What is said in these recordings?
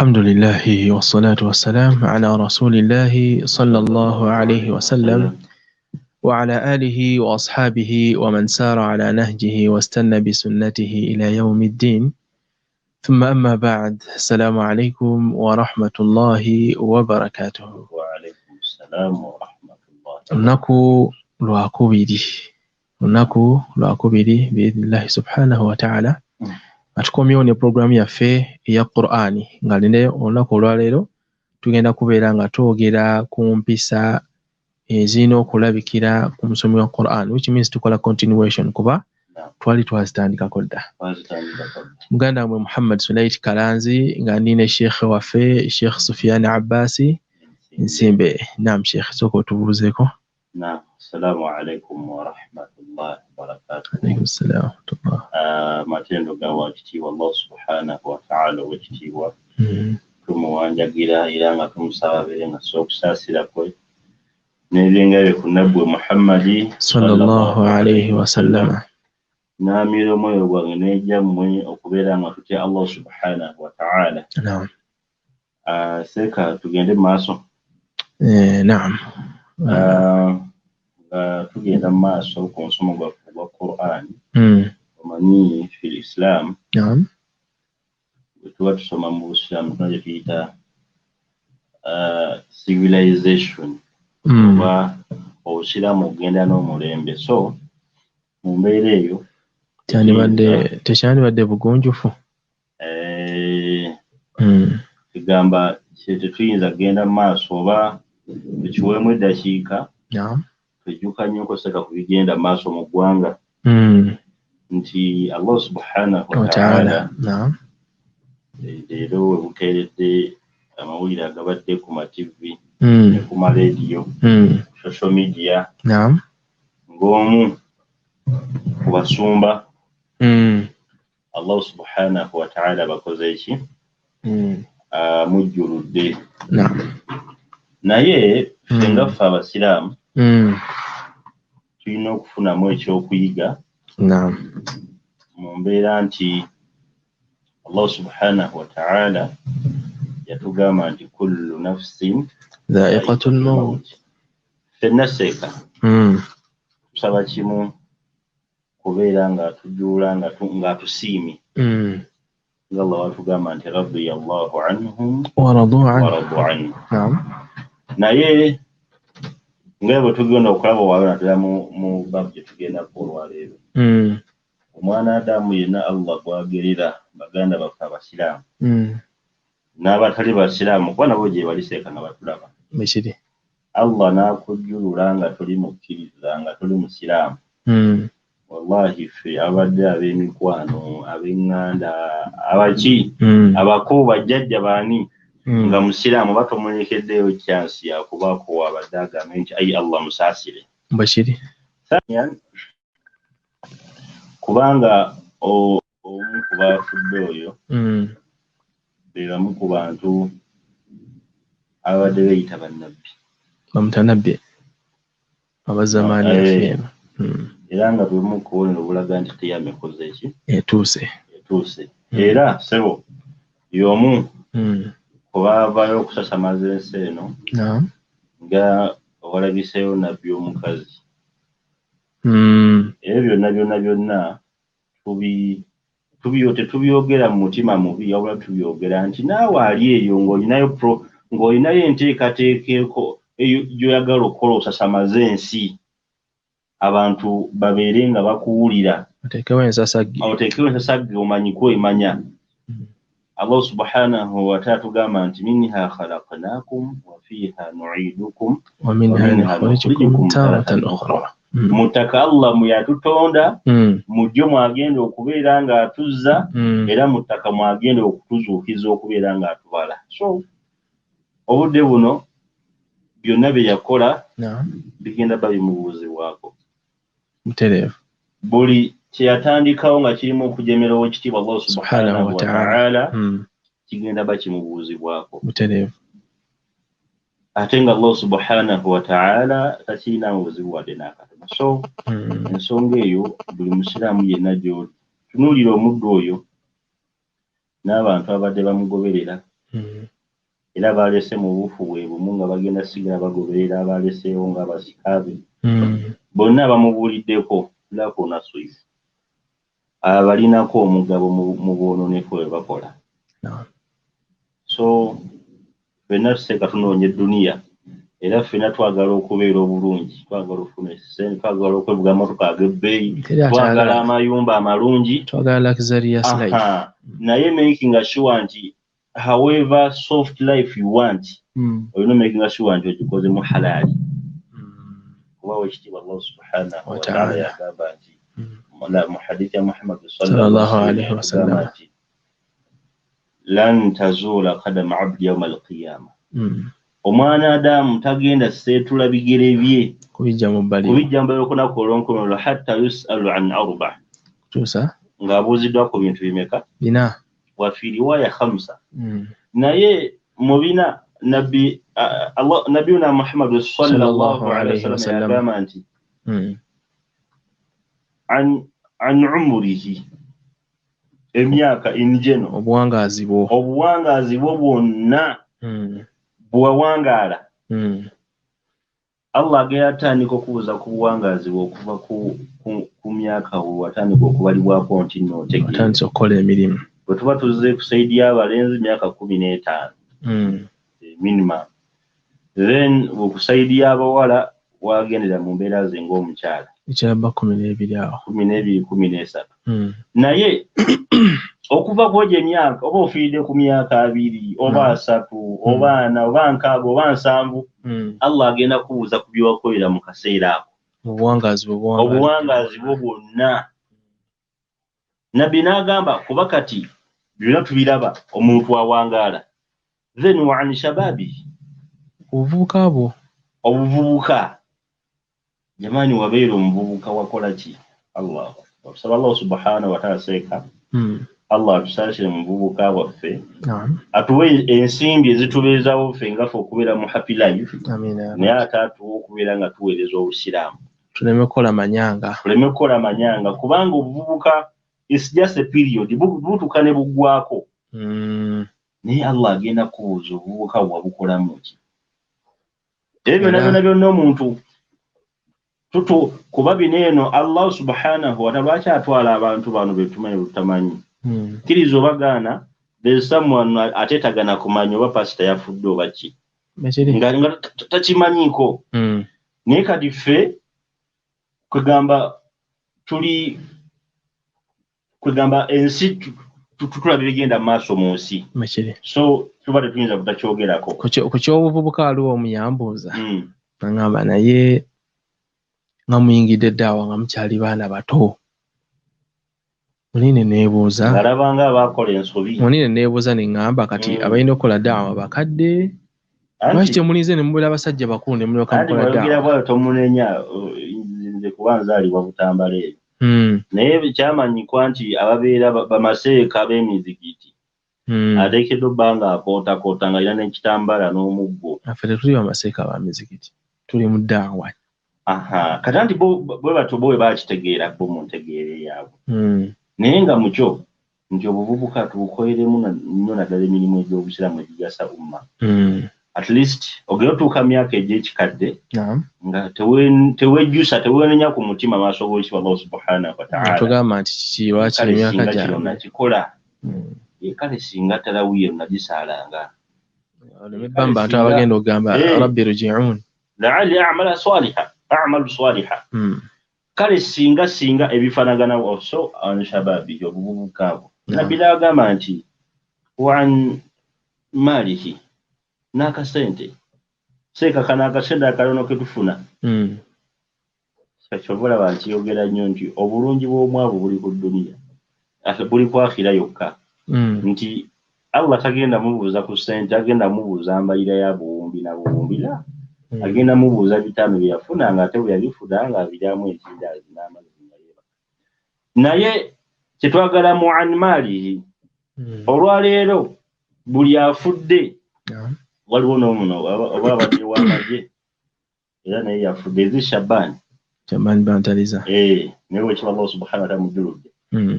Alhamdulillahi wassalatu wassalamu ala rasulillahi sallallahu alayhi wasallam wa ala alihi wa ashabihi wa man sara ala nahjihi wastanna bisunnatihi ila yaumi ddin. Thumma amma ba'd. Assalamu alaikum wa rahmatullahi wa barakatuhu. Wa alaikum salam wa rahmatullahi. Olunaku lwakubiri, olunaku lwakubiri biidhnillahi subhanahu wa ta'ala, atukomyewo ne puroguramu yaffe eya Qur'ani, nga line olunaku olwaleero tugenda kubeera nga twogera ku mpisa ezirina okulabikira ku musomi wa Qur'an, which means tukola continuation kuba twali twazitandikako dda. Muganda wamwe Muhammad Sulait Kalanzi nga ndi ne sheikh waffe Sheikh Sufiyan Abbasi Nsimbe. Naam Sheikh, sooka otubuuzeeko. Naam, assalamu alaikum wa rahmatullahi wa barakatuh. Alaikum salam wa rahmatullah. Amatendo ga wakitiibwa Allah subhanahu wa ta'ala owekitiibwa, tumuwanjagira era nga tumusaba abeere nga ssa okusaasira kwe n'ebyenga bye ku nabbi Muhammadi sallallahu alayhi wa sallam. N'amira omwoyo gwange n'egyammwe okubeera nga tutya Allah subhanahu wa ta'ala. Naam. Seeka tugende mu maaso. Naam. Nga tugenda mu maaso ku musomo gwaffe ogwa Qur'an. Omanyi fil Islam. Naam. Bwe tuba tusoma mu Busiraamu tulina gye tuyita civilization. Oba Obusiraamu okugenda n'omulembe. So mu mbeera eyo tekyandibadde bugunjufu. Kigamba tetuyinza kugenda mu maaso oba tukiweemu eddakiika. Twejjuka nnyo okoseka ku bigenda mu maaso mu ggwanga. Nti Allah subhanahu wa ta'ala leero we bukeeredde amawulire agabadde ku ma TV ne ku ma leediyo, social media, ng'omu ku basumba Allah subhanahu wa ta'ala bakoze ki? Amujjuludde. Naye ffe nga ffe abasiraamu tulina okufunamu ekyokuyiga mu mbeera nti Allah subhanahu wa ta'ala yatugamba nti kullu nafsin dha'iqatul maut. Ffenna seeka tusaba kimu kubeera nga tujuula nga tusiimye. Nga Allah watugamba nti radiyallahu anhum wa radu anhu. Wa radu anhu. Naye nga bwe tugenda okulaba wano naddala mu babu gye tugendako olwaleero. Omwana Adamu yenna Allah gw'agerera baganda baffe abasiraamu n'abatali basiraamu kuba nabo gye bali seeka nga batulaba. Bwekiri. Allah n'akujjulula nga toli mukkiriza nga toli musiraamu. Wallahi ffe abadde ab'emikwano, ab'eŋŋanda, abaki, abako bajjajja baani nga musiraamu batomulekeddeyo chance yakubaako wabadde agambe nti ayi Allah musaasire. Bwekiri. Kubanga omu ku baafudde oyo be bamu ku bantu abadde beeyita bannabbi. Bamutanabbi abazamaani yaffe eno. Era nga bwe bumu ku bubonero obulaga nti Qiyama ekoze ki? Etuuse. Etuuse. Era ssebo y'omu ku baavaayo okusasamaza ensi eno nga walabiseeyo nabbi omukazi. Ebyo byonna byonna byonna tetubyogera mu mutima mubi, wabula tubyogera nti naawe ali eyo ng'olinayo ng'olinayo enteekateeka eyo gy'oyagala okukola osasamaze ensi. Abantu babeere nga bakuwulira. Oteekewo ensasagge. Oteekewo ensasagge omanyike emanya. Allah subhanahu wa ta'ala tugamba nti minha khalaqnakum wa fiha nu'idukum wa minha nukhrijukum taratan ukhra. Mu ttaka Allah mwe yatutonda, mu ddyo mwagenda okubeera ng'atuzza, era mu ttaka mwagenda okutuzuukiza okubeera ng'atubala. So obudde buno byonna bye yakola bigenda ba bimubuuzibwako. Mutereevu. Buli kye yatandikawo nga kirimu okujemera owekitiibwa Allah subhanahu wa ta'ala kigenda ba kimubuuzibwako. Mutereevu. Ate nga Allah subhanahu wa ta'ala takirina buzibu wadde n'akatono. So ensonga eyo buli musiraamu yenna gy'oli tunuulira omuddu oyo n'abantu abadde bamugoberera. Era balese mu bufu bwe bumu nga bagenda sigala bagoberera abaleseewo nga abasika be. Bonna bamubuuliddeko lako nasuifu abalinako omugabo mu bwononefu bwe bakola. So ffenna tuseeka tunoonya edduniya, era ffenna twagala okubeera obulungi, twagala okufuna essente, twagala okwevuga amamotoka ag'ebbeeyi, twagala amayumba amalungi, twagala luxurious life. Naye making sure nti however soft life you want, olina making sure nti ogikoze mu halali. Kuba wekitiibwa Allah subhanahu wa ta'ala yagamba nti mu hadithi ya Muhammad sallallahu alaihi wasallam nti lan tazuula qadama abdi yawma alqiyama, omwana Adamu tagenda seetula bigere bye kubijja mu bbali olunaku olw'enkomerero hatta yusalu an arba, kutuusa ng'abuuziddwa ku bintu bimeka? Bina. Wa fi riwaya khamsa. Naye mu bina nabbi Allah nabiyuna Muhammad sallallahu alaihi wasallam yagamba nti an umrihi, emyaka in general, obuwangaazi bwo bwonna bwewawangaala. Allah agenda atandika okubuuza ku buwangaazi bwo okuva ku myaka we watandika okubalibwako nti nno otegeera. Otandise okukola emirimu. Bwe tuba tuzze ku saidi y'abalenzi myaka 15 minimum. Then ku saidi y'abawala wagendera mu mbeera ze ng'omukyala. Ekiraba 12 awo. 12, 13. Naye okuva ku egyo emyaka oba ofiiridde ku myaka 2 oba 3 oba 4 oba 6 oba 7, Allah agenda kubuuza ku byewakolera mu kaseera ako. Obuwangaazi bwo bwonna. Nabbi n'agamba kuba kati byonna tubiraba omuntu awangaala. Then wa an shababi, obuvubuka bwo. Obuvubuka. Jamani, wabeera omuvubuka wakola ki? Allah akbar. Tusaba Allah subhanahu wa ta'ala seeka. Allah atusaasire mu buvubuka bwaffe, atuwe ensimbi ezitubeezawo ffe nga ffe okubeera mu happy life, naye ate atuwe okubeera nga tuweereza obusiraamu. Tuleme kukola manyanga. Tuleme kukola manyanga kubanga obuvubuka is just a period, butuuka ne buggwako. Naye Allah agenda kubuuza obuvubuka bwabukolamu ki? Ebyo byonna byonna omuntu tutu kuba bino eno Allah subhanahu wa ta'ala lwaki atwala abantu bano be tumanyi butamanyi. Kkiriza obagaana, there's someone ateetagana kumanya oba pasita yafudde oba ki, nga takimanyiiko. Naye kati ffe kwegamba tuli kwegamba ensi tutulaba ebigenda mu maaso mu nsi, so tuba tetuyinza butakyogerako. Ku ky'obuvubuka waliwo omuyambuuza nangamba naye nga muyingidde eddaawa nga mukyali baana bato. Munine neebuuza. Alabanga abakola ensobi. Munine neebuuza ne ŋŋamba kati abalina okukola ddaawa bakadde. Lwaki temulinze ne mubeera abasajja bakulu ne mulyoka mukola ddaawa? Anti bw'oyogera tomunenya, nze kuba nzaalibwa Butambala eyo. Naye kyamanyikwa nti ababeera bamaseeka b'emizikiti ateekeddwa obba nga akootakoota nga alina n'ekitambala n'omuggo. Affe tetuli bamaseeka ba mizikiti, tuli mu ddaawa. Kati anti bwe batyo bo bwe bakitegeera bo mu ntegeera yaabwe. Naye nga mukyo nti obuvubuka tubukoleremu nnyo naddala emirimu egy'obusiraamu egigasa umma. At least ogenda otuuka myaka egy'ekikadde nga tewejjusa, teweenenya ku mutima maaso g'Omukama Allah subhanahu wa ta'ala. Tugamba nti kiki lwaki emyaka gyange nakikola, kale singa tarawiya nagisaalanga. Oleme bantu abagenda okugamba rabbi ruji'un la'alli a'mala salihan, a'malu salihan. Kale singa ebifaanagana so an shababi, obuvubuka bwo. Nabbi n'agamba nti wa an maalihi, n'akasente seeka kano akasente akatono ke tufuna. Kyova olaba nkiyogera nnyo nti obulungi bw'omwavu buli ku dduniya, buli ku akhira yokka. Nti Allah tagenda mubuuza ku ssente, agenda mubuuza mbalira ya buwumbi na buwumbi, la agenda mubuuza 5 bye yafuna nga ate bwe yabifuna nga abiryamu ekindaazi n'amazzi nga yeebaka. Naye kye twagala mu an maalihi, olwaleero buli afudde waliwo n'omuno oba abadde w'amagye era naye yafudde ezi Shaban Bantaliza. Naye wekiba Allah subhanahu wa ta'ala mujjuludde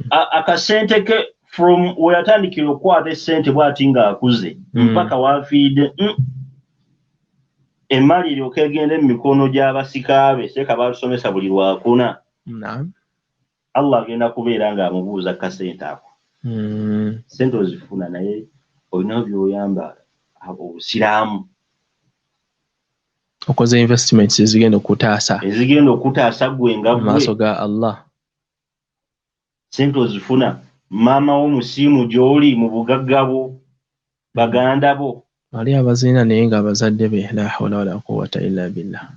akasente ke From we yatandikira okukwata essente bw'ati ng'akuze mpaka waafiidde, emmali eryoka egende mu mikono gy'abasika be. Seeka batusomesa buli lwakuna. Allah agenda kubeera ng'amubuuza kasente ako. Sente ozifuna, naye olina by'oyamba obusiraamu? Okoze investments ezigenda okutaasa? Ezigenda okutaasa gwe nga mu maaso gwe. Ga Allah. Sente ozifuna, maama wo musiimu gy'oli mu bugagga bwo, baganda bo? Ali abazirina naye ng'abazadde be, la hawla wala quwwata illa billah.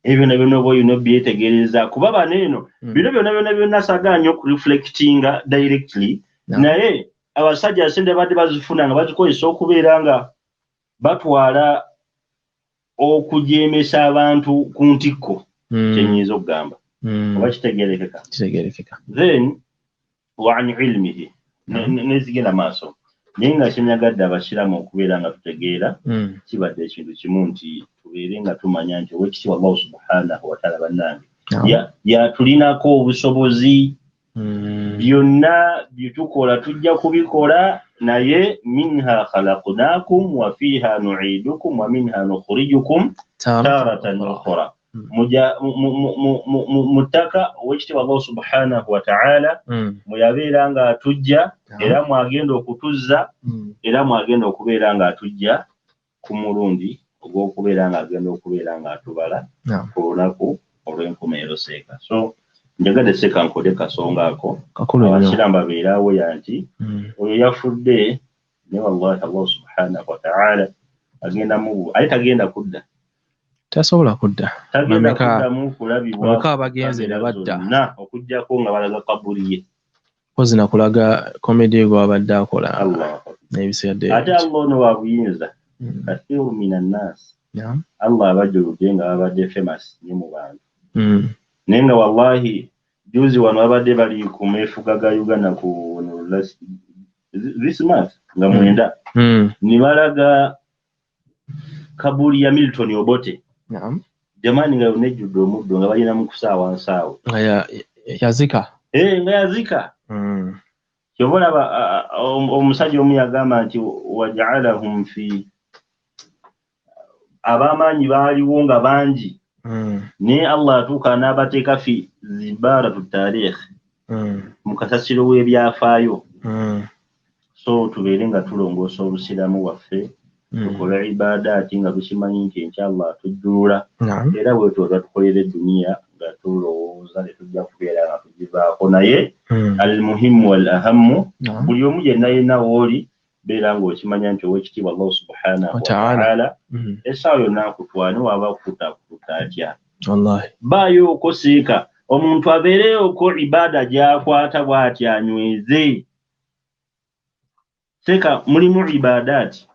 Ebyo byonna byonna oba olina obyetegereza, kuba bano eno bino byonna byonna byonna saagala nnyo okureflectinga directly, naye abasajja sente badde bazifuna nga bazikozesa okubeera nga batwala okujeemesa abantu ku ntikko. Kyenyinza okugamba, oba kitegerekeka? Kitegerekeka. Then wa an ilmihi nezigenda maaso, naye nga kyenyagadde abasiraamu okubeera nga tutegeera kibadde ekintu kimu, nti tubeere nga tumanya nti owekitiibwa Allahu subhanahu wataala, bannange, yatulinako obusobozi. Byonna byetukola tujja kubikola, naye minha khalaqnakum wa fiha nuidukum wa minha nukhrijukum taratan ukhra. Mu ttaka owekitiibwa Allahu subhanahu wataala mweyabeera nga atujja, era mwagenda okutuzza, era mwagenda okubeera nga atujja ku mulundi ogw'okubeera nga agenda okubeera nga atubala ku lunaku olw'enkomerero. Seeka, so njagadde seeka nkode kasonga ako. Kakulu nnyo. Abasiraamu babeere awoya nti oyo yafudde, ne wallahi Allah subhanahu wataala agenda mubu, ate tagenda kudda. Tasobola kudda. Tagenda kuddamu kulabibwa. Bameka abagenze ne badda? Zonna, okuggyako nga balaga kabuli ye. Mpozi nakulaga comedy gwabadde akola Allah n'ebisigadde. Ate Allah ono wa buyinza. Kathiru min annas, Allah abajjuludde nga babadde famous nnyo mu bantu, naye nga wallahi juzi wano babadde bali ku meefuga ga Uganda ku this month nga 9, ne balaga kabuli ya Milton Obote. Jamani, nga yonna ejjudde omuddo, nga balina mu kusaawa nsaawe. Nga yazika. Eh, nga yazika. Kyova olaba omusajja omu yagamba nti wajaalahum fi ab'amaanyi baaliwo nga bangi, naye Allah atuuka n'abateeka fi zibaratu tarikh, mu kasasiro w'ebyafaayo. So tubeere nga tulongoosa obusiraamu bwaffe, tukole ibadaati nga tukimanyi nti enkya Allah atujjulula. Era bwetwoza tukolera eduniya nga tulowooza tetujja kubeera nga tugivaako, naye almuhimu wal ahamu, buli omu yenna yenna wooli, beera ng'okimanya nti owekitiibwa Allahu subhanahu wataala essaawa yonna akutwala, ne waba kukuta akukuta atya. Wallahi. Baayo okosiika omuntu abeereyoko ibaada gy'akwata bw'ati anyweze. Seeka, mulimu ibadaati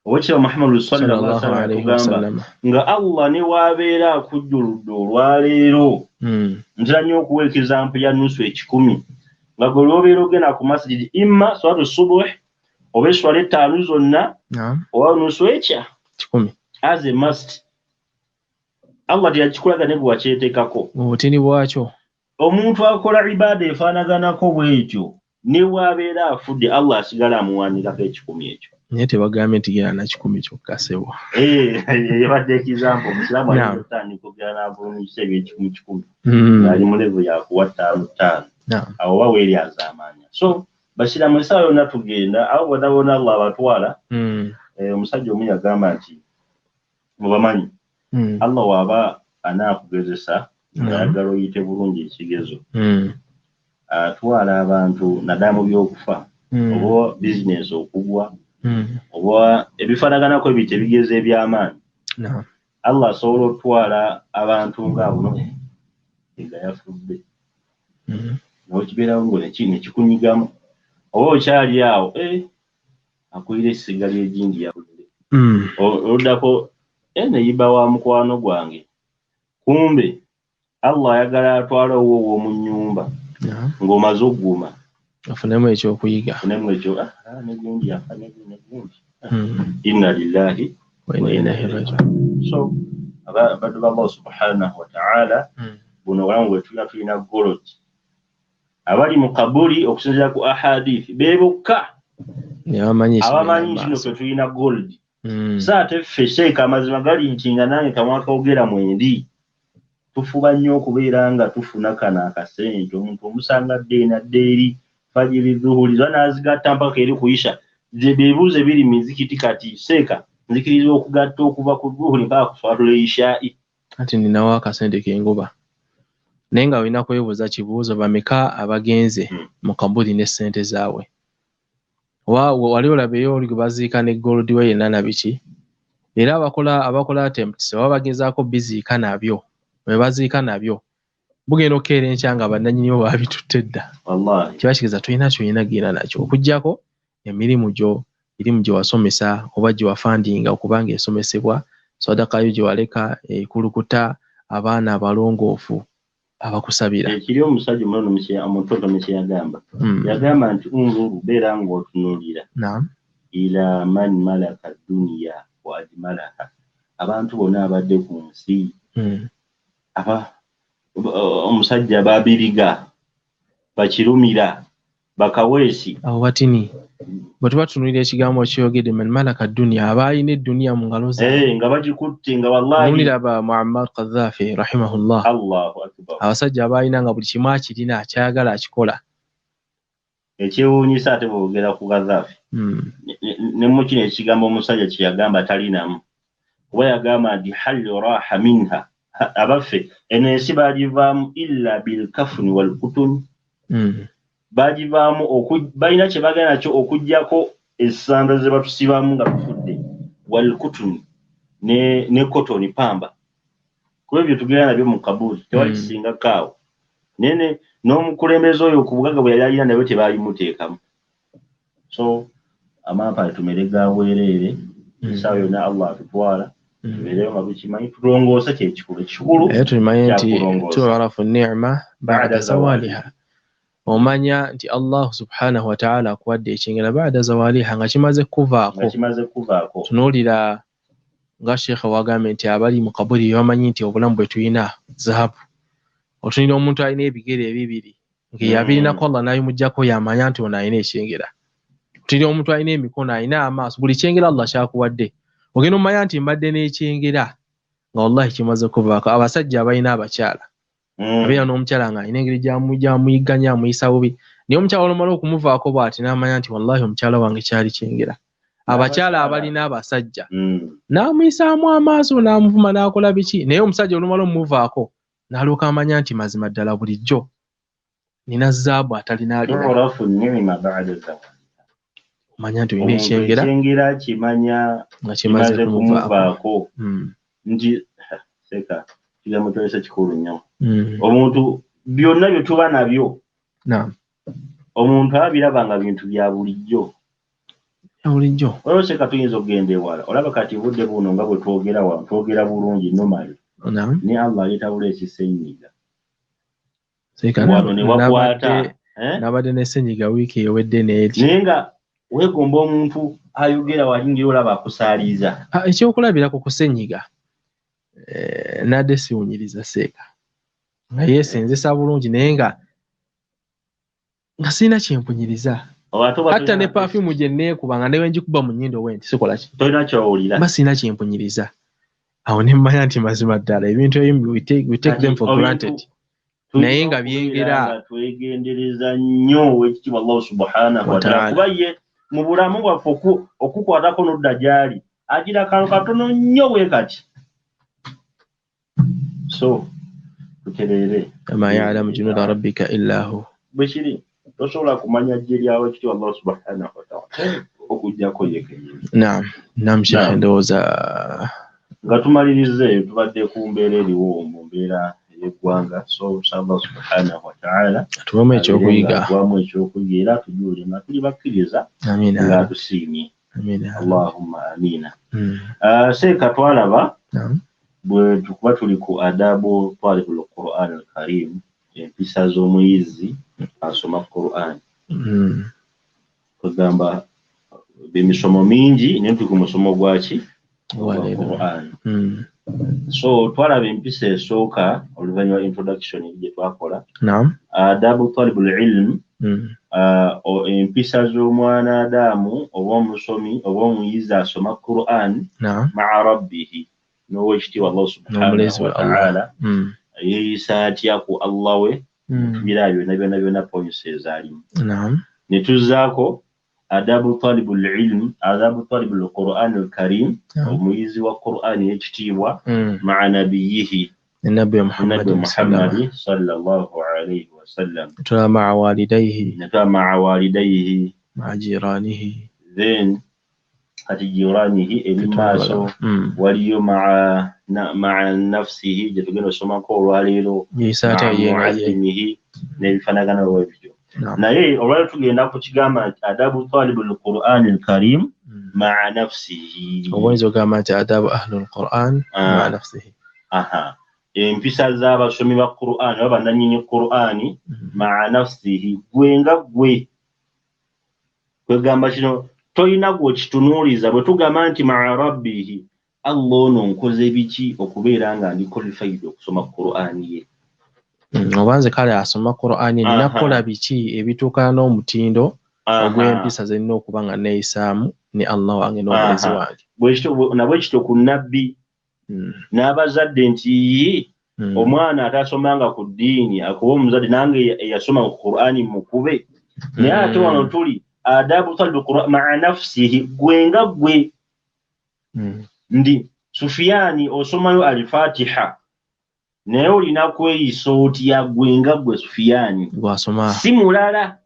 owekitiibwa Muhammadu sallallahu Sallallahu alaihi alaihi wasallam wasallam. Nga Allah ne waabeera akujjuludde olwaleero, ntera nnyo okuwa example ya nusu 100, nga gwe lwobeera ogenda ku masjidi, imma salatu subuh oba eswala 5 zonna, oba nusu ekya 100. As a must, Allah teyakikulaga, ne gwe wakyeteekako. Mu butini bwakyo. Omuntu akola ibaada efaanaganako bwetyo, ne bw'abeera afudde, Allah asigala amuwanirako 100 ekyo. Naye tebagambye nti genda na 100 kyokka, ssebo. Eh, ebadde example, omusiraamu ayinza okutandika okugenda n'avulumisa ebyekikumi kikumi, ng'ali mu level yakuwa ttaano ttaano. Awo oba weeryazaamaanya. So basiraamu, essaawa yonna tugenda, abo bonna bonna Allah abatwala. Eh, omusajja omu yagamba nti mubamanyi, Allah waaba anaakugezesa ng'ayagala oyite bulungi ekigezo, atwala abantu naddala mu byokufa oba bizinesi okugwa oba ebifaanaganako ebyo, ebigezo eby'amaanyi. Allah asobola okutwala abantu ng'abo nga yafudde, nokibeerawo ngo nekikunyigamu, oba okyali awo, eh, akulira essiga ly'egindi yafudde. Oluddako, eh, neyiba wa mukwano gwange, kumbe Allah ayagala atwala owo ow'omu nnyumba ng'omaze ogguma. Afunemu ekyokuyiga. Afunemu ekyo, ah, ah, negundi yafa, negundi. Inna lillahi wa inna ilaihi rajiun. So abaddu ba Allah subhanahu wataala, buno obulamu bwe tulina, tulina gold. Abali mu kabuli okusinziira ku ahadithi be bokka abamanyi nti no ffe tulina gold. So ate ffe Sheeka amazima gali nti nga nange kamwa kawogera mwendi, tufuba nnyo okubeera nga tufuna kano akasente. Omuntu omusanga dde eno adde eri, fajiri, zuhuri zonna n'azigatta mpaka eri kuyisha. Bibuuzo ebiri mu mizikiti kati Sheeka, nzikiriza okugatta okuva ku zuhuri mpaka ku swalatul ishaa'i. Anti ninawo akasente k'engoba. Naye nga olina kwebuuza kibuuzo, bameka abagenze mu kabuli ne ssente zaabwe? Wali olabeyo oli gwe baziika ne gold we yenna na biki? Era abakola attempts oba bagezaako biziika nabyo, bwe baziika nabyo bugenda okukeera enkya nga bannannyini bo babitutte dda. Wallahi. Kiba kitegeeza tolina ky'olina genda nakyo okuggyako emirimu gyo, emirimu gye wasomesa oba gye wafandinga okuba ng'esomesebwa, sadaka yo gye waleka ekulukuta, abaana abalongoofu abakusabira. Ekiri omusajja omutono kye yagamba. Yagamba nti unzuru, beera ng'otunuulira. Ila man malaka duniya wa ajmalaha. Abantu bonna abadde ku nsi. Aba omusajja babiriga, bakirumira, bakaweesi. Abo batini. Bwe tuba tutunuulira ekigambo ky'oyogedde man malaka duniya, aba alina edduniya mu ngalo zaabwe. Nga bagikutte nga wallahi. Tunuulira ba Muammar Gaddafi rahimahullah. Allahu akbar. Abasajja abalina nga buli kimu akirina, ky'ayagala akikola. Ekyewuunyisa ate bw'ogera ku Gaddafi. Ne mu kino ekigambo omusajja kye yagamba talinamu. Kuba yagamba nti hal raha minha. Abaffe eno ensi baagivaamu illa bilkafuni walkutuni. Baagivaamu balina kye bagenda nakyo okuggyako essanda ze batusibamu nga tufudde, walkutuni ne kotoni pamba. Kuba ebyo tugenda nabyo mu kabuli tewali kisingako awo. Naye n'omukulembeze oyo ku bugagga bwe yali alina nabyo tebaalimuteekamu. So amampale tumere ga bwereere, essaawa yonna Allah atutwala, tubeereyo nga tukimanyi, tulongoose kye kikulu. Ekikulu Era tumanye nti kyakulongoosa. Tu'rafu ni'ma ba'da zawaliha. Omanya nti Allah subhanahu wa ta'ala akuwadde ekyengera ba'da zawaliha, nga kimaze kuvaako. Nga kimaze kuvaako. Tunuulira nga Sheikh wagambye nti abali mu kabuli bamanyi nti obulamu bwe tulina zaabu. Otunuulira omuntu alina ebigere ebibiri nga yabirinako Allah n'abimuggyako, yamanya nti ono alina ekyengera. Otunuulira omuntu alina emikono, alina amaaso, buli kyengera Allah ky'akuwadde. Ogenda omanya nti mbadde n'ekyengera nga wallahi kimaze kuvaako. Abasajja abalina abakyala. Abeera n'omukyala ng'alina engeri gy'amuyigganya, amuyisa bubi. Naye omukyala olumala okumuvaako bw'ati n'amanya nti wallahi omukyala wange kyali kyengera. Abakyala abalina abasajja. N'amuyisaamu amaaso, n'amuvuma, n'akola biki. Naye omusajja olumala omumuvaako n'alyoka amanya nti mazima ddala bulijjo nina zaabu atalina alina. Tu'rafu ni'ma ba'da zawali. Omanya nti olina Omuntu ekyengera ekyengera kimanya nga kimaze kimaze kumuvaako. kumuvaako. Nti seka kigambo kyolesa kikulu nnyo. Omuntu byonna bye tuba nabyo. Omuntu abiraba nga bintu bya bulijjo. Bya bulijjo. Olwo seka tuyinza okugenda ewala. Olaba kati budde buno nga bwe twogera wano, twogera bulungi normally. Ne Allah aleeta buleesi ssenyiga. Seka Wano ne wakwata, eh? nabadde ne ssenyiga wiiki ewedde n'eri. Naye nga weegomba omuntu ayogera wali ngeri olaba akusaaliza. Ekyokulabirako ku ssenyiga, nadde siwunyiriza seeka. Nga yeesenzesa bulungi naye nga sirina kye mpunyiriza. Oba toba Hatta ne tolina perfume gye neekuba nga ne bwe ngikuba mu nnyindo bwe nti sikola ki? Tolina ky'owulira. Mba sirina kye mpunyiriza. Awo ne mmanya nti mazima ddala ebintu ebimu we take them for Kati granted. tulina Naye nga okubeera byengera. nga twegendereza nnyo ow'ekitiibwa Allah subhanahu wa ta'ala. Wa ta'ala. Kuba ye mu bulamu bwaffe okukwatako n'odda gy'ali, agira akantu katono nnyo bwe kati. So, tutereere. Kama ya'lamu junuuda rabbika illa hu. Bwe kiri, tosobola kumanya ggye lyawe ekitiibwa Allah subhanahu wa ta'ala okuggyako ye kennyini. Naam, naam, Sheikh, Naam. ndowooza Nga tumaliriza eyo, tubadde ku mbeera eriwo mu mbeera ey'eggwanga. So, Allah subhanahu wa ta'ala Atuwamu ekyokuyiga. Atuwamu ekyokuyiga era atujuule nga tuli bakkiriza Amiina. nga atusiimye. Amiina. Allahumma amiina. Seeka twalaba Naam. bwe tukuba tuli ku adabu talibul Qur'an al-Karim, empisa z'omuyizi asoma Qur'an. Kugamba emisomo mingi naye tuli ku musomo gwaki? Wa leero. Qur'an. So twalaba empisa esooka oluvannyuma introduction gye twakola. Naam. Adabu talibul ilm, empisa z'omwana Adamu oba omusomi oba omuyizi asoma Qur'an ma'a rabbihi, n'owekitiibwa Allah subhanahu wa ta'ala, yeeyisa atya ku Allah we, tubiraba byonna byonna byonna points ezaalimu. Naam. Ne tuzzaako adabu talibul ilm, adabu talibul Qur'an al-Karim, omuyizi wa Qur'an y'ekitiibwa, ma'a nabiyyihi, Nabbi Muhammad sallallahu alayhi wa sallam. Tula ma'a walidayhi, tula ma'a walidayhi, ma'a jiranihi, then kati jiranihi eri maaso, waliyo ma'a nafsihi gye tugenda osomako olwaleero, muallimihi n'ebifaanagana bwebityo. Naye olwaleero tugenda ku kigamba nti adabu talibul Qur'an al-Karim ma'a nafsihi. Oyinza okugamba nti adabu ahlul Qur'an ma'a nafsihi. Aha. Empisa z'abasomi ba Qur'an oba bannannyini Qur'an ma'a nafsihi, gwe nga gwe. Kwegamba kino tolina gw'okitunuuliza. Bwe tugamba nti ma'a rabbihi, Allah ono nkoze biki okubeera nga ndi qualified okusoma Qur'an ye. Oba nze kale asoma Qur'an nina kukola biki ebituukana n'omutindo ogw'empisa ze nnina okuba nga neeyisaamu ne Allah wange n'omulezi wange. Nabwe kityo ku nabbi n'abazadde nti omwana atasomanga ku ddiini akuba omuzadde, nange eyasoma ku Qur'an mukube. Naye ate wano tuli adabu talibu Qur'an ma'a nafsihi, gwe nga gwe. Ndi Sufiyani osomayo al-Fatiha, naye olina kweyisa otya gwe nga gwe Sufiyani si mulala.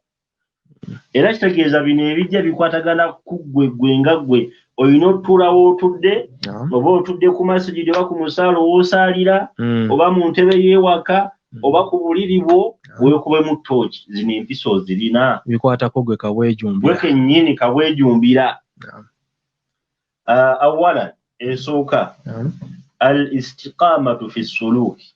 Era kitegeeza bino ebijja bikwatagana ku gwe gwe nga gwe. Olina otuulawo otudde, oba otudde ku masigidi oba ku musaalo w'osaalira, oba mu ntebe y'ewaka, oba ku buliri bwo, weekubemu ttooki. Zino empisa ozirina. Bikwatako gwe kabwejumbira. Gwe kennyini kabwejumbira. Awala esooka, al-istiqamatu fi suluki.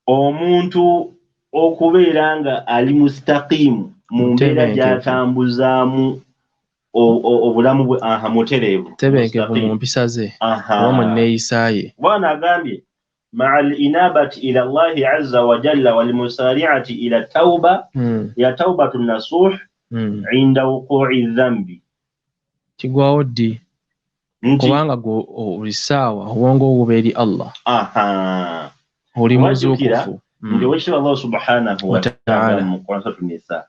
Omuntu okubeera nga ali mustaqimu mu mbeera gy'atambuzaamu obulamu bwe, mutereevu. Tebenkevu mu mpisa ze, oba mu nneeyisa ye. Bwana agambye ma'a al-inabati ila Allahi azza wa jalla wal musari'ati ila tauba, ya taubatu nasuh inda wuqu'i dhanbi. Kigwawo ddi? Kubanga buli ssaawa obwongo buba eri Allah. Oli muzuukufu. Nti owekitiibwa Allah subhanahu wa ta'ala mu Qur'an Surah Nisa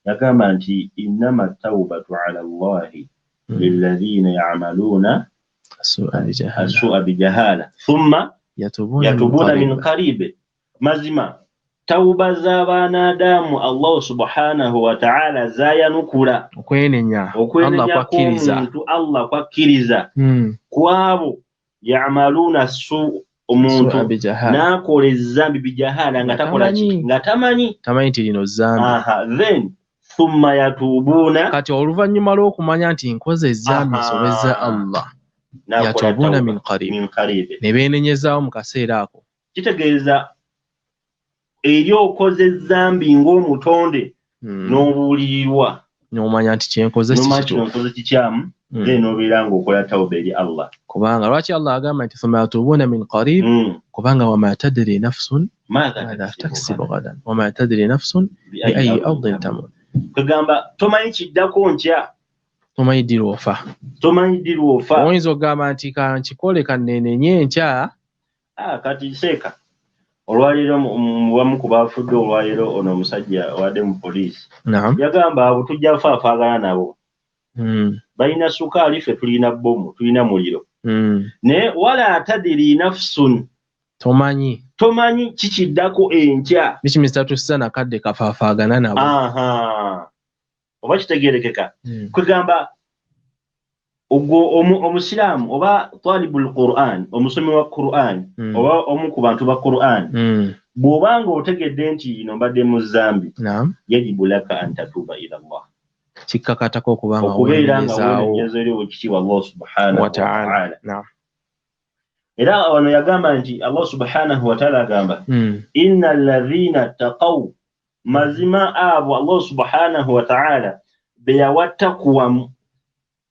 yagamba nti innama tawbatu ala Allahi lilladhina ya'maluna as-su'a bijahala thumma yatubuna min qarib. Mazima tawba z'abaana Adamu Allah subhanahu wa ta'ala zayanukula okwenenya Allah kwakkiriza, Allah kwakkiriza kwabo ya'maluna as-su'a, omuntu n'akola ezzambi bijahala nga takola ki, nga tamanyi nti lino zzambi. Then thumma yatuubuna, kati oluvannyuma lw'okumanya nti nkoze ezzambi nsobezza Allah, yatuubuna min qarib, ne beenenyezaawo mu kaseera ako. Kitegeeza eri okoze ezzambi ng'omutonde n'obuulirirwa, n'omanya nti kyenkoze kikyamu, then n'obeera ng'okola tawba eri Allah. Kubanga lwaki Allah agamba nti thumma yatuubuna min qarib? Kubanga wama tadri nafsun madha taksibu ghadan wama tadri nafsun bi ayyi ardin tamut. Kugamba tomanyi kiddako nkya, tomanyi ddi lw'ofa, tomanyi ddi lw'ofa. Oyinza okugamba nti kankikole kanneenenye enkya. Kati seeka olwaleero mubamu ku baafudde olwaleero, ono omusajja wadde mu poliisi yagamba abo tujja faafaagana nabo. Balina sukaali, ffe tulina bbomu, tulina muliro. Naye wala tadiri nafsun, tomanyi tomanyi kikiddako enkya. Bikimisa tussa nakadde kafaafaagana nabo. Oba kitegeerekeka. Kwegamba ogwo omusiraamu oba talibul Qur'an, omusomi wa Qur'an, oba omu ku bantu ba Qur'an, bw'obanga otegedde nti ino mbadde mu zzambi, yajibu laka an tatuuba ila Allah. Kikkakatako okubanga okubeera nga weenenyeza eri owekitiibwa Allah subhanahu wa ta'ala. Era wano yagamba nti Allah subhanahu wa ta'ala agamba inna alladhina taqaw, mazima abo Allah subhanahu wa ta'ala be yawa takuwa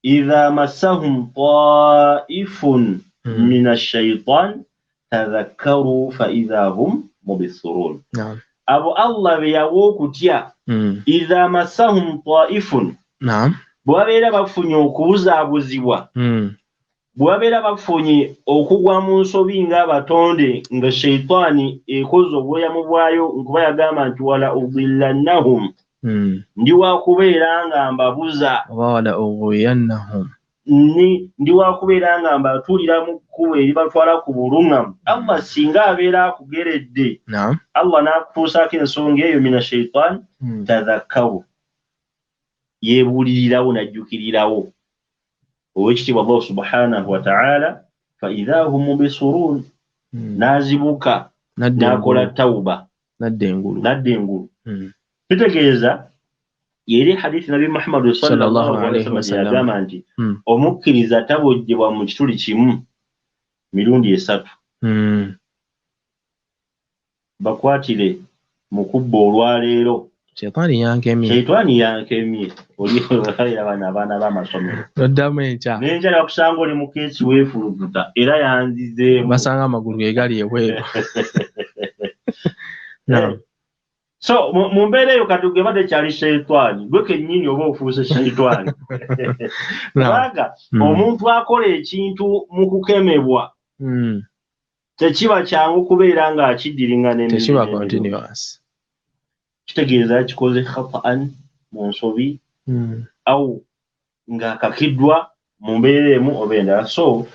Idha massahum ta'ifun min ash-shaytan tadhakkaru fa idha hum mubsirun. Abo Allah be yawa okutya. Idha massahum ta'ifun. Bwe babeera bafunye okubuzaabuzibwa, bwe babeera bafunye okugwa mu nsobi ng'abatonde, nga sheitaani ekoze obweyamu bwayo, nkuba yagamba nti wala udillannahum, ndi wakubeera nga mbabuza, wala ughwiyannahum, ndi wakubeera nga mbatuulira mu kkubo eribatwala ku buluŋŋamu. Allah singa abeera akugeredde, Allah n'akutuusaako ensonga eyo mina sheitaani tadhakkaru, yeebuulirirawo n'ajjukirirawo owekitiibwa Allah subhanahu wa ta'ala, fa idha hum mubsirun, n'azibuka n'akola tawba, n'adda engulu. Kitegeeza yeri hadithi Nabi Muhammad sallallahu alaihi wasallam yagamba nti omukkiriza tabojjebwa mu kituli kimu mirundi 3. Bakwatire mu kubba olwaleero. Sheitani yankemye. Sheitani yankemye. Oli abaana abaana b'amasomero. Noddamu enkya. N'enkya bakusanga oli mu keesi weefulukuta era yanzizeemu. Basanga amagulu ge gali ebweru. So mu mbeera eyo kati gwe badde kyali sheitani, gwe kennyini oba ofuuse sheitani. Kubanga omuntu akola ekintu mu kukemebwa, tekiba kyangu kubeera ng'akiddiringana emirundi. Tekiba continuous. Kitegeeza kikoze khata'an mu nsobi, au ng'akakiddwa mu mbeera emu oba endala. So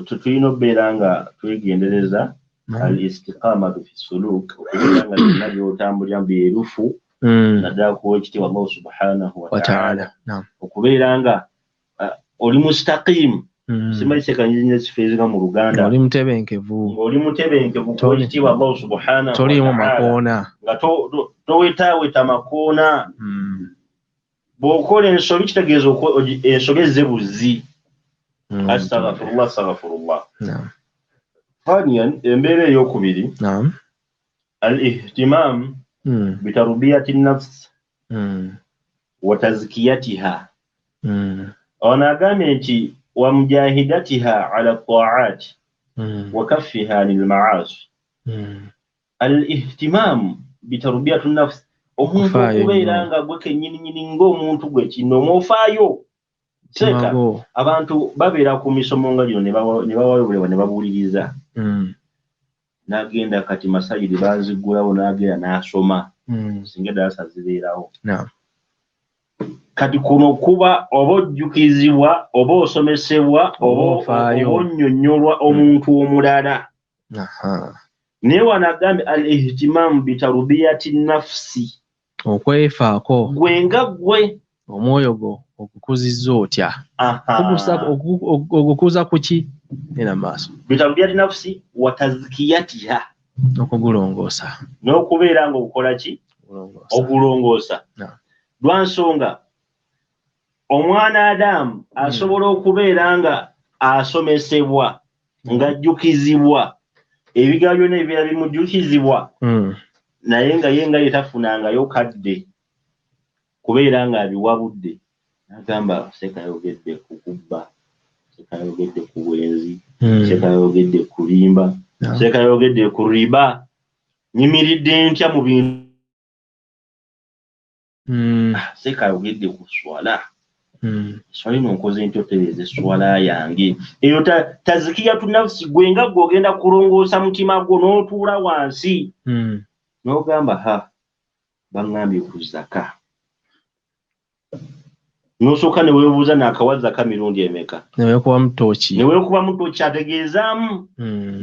tulina okubeera nga twegendereza al-istiqamatu fi suluk, okubeera nga byonna by'otambulira byerufu, naddala ku wekitiibwa Allah subhanahu wa ta'ala, okubeera nga oli mustaqiim. Simanyi sekanyinya kifeezinga mu Luganda. Oli mutebenkevu. Oli mutebenkevu ku wekitiibwa Allah subhanahu wa ta'ala. Toliimu makoona. Nga towetaaweta makoona. Bw'okola ensobi kitegeeza ensobi ezze buzzi. Astaghfirullah, astaghfirullah. Thaniyan, embeera ey'okubiri, al-ihtimam bitarbiyati nafs wa tazkiyatiha. Ono agambye nti wa mujahidatiha ala ta'at wa kaffiha anil ma'asi. Al-ihtimam bitarbiyati nafs, omuntu okubeera nga gwe kennyininyini ng'omuntu gwe kino omufaayo. Seeka abantu babeera ku misomo nga gino ne bawaayo obulewa ne babuuliriza. N'agenda kati masajidi baziggulawo n'agenda n'asoma, singa eddalasa zibeerawo. Kati kuno kuba oba ojjukizibwa oba osomesebwa oba onnyonnyolwa omuntu omulala. Naye wano agambye al-ihtimamu bitarbiyati nafsi, okwefaako gwe nga gwe, omwoyo gwo ogukuzizza otya, ogukuza ku ki era maaso. Bitarbiyati nafsi wa tazkiyatiha, okugulongoosa, n'okubeera ng'okola ki, ogulongoosa. Lwa nsonga omwana Adamu asobola okubeera nga asomesebwa, ng'ajjukizibwa ebigambo byonna ebibeera bimujjukizibwa, naye nga ye nga ye tafunangayo kadde kubeera ng'abiwabudde. N'agamba sekayogedde ku kubba, sekayogedde ku bwenzi, sekayogedde ku limba, sekayogedde ku riba, nyimiridde ntya mu bintu, sekayogedde ku swala, swala eno nkoze ntya otereeza eswala yange. Eyo tazkiyatu nafsi, gwe nga gwe ogenda kulongoosa mutima gwo n'otuula wansi n'ogamba ha baŋŋambye ku zaka, n'osooka ne weebuuza naakawa zaka mirundi emeka, ne weekubamu tooki. Ategeezaamu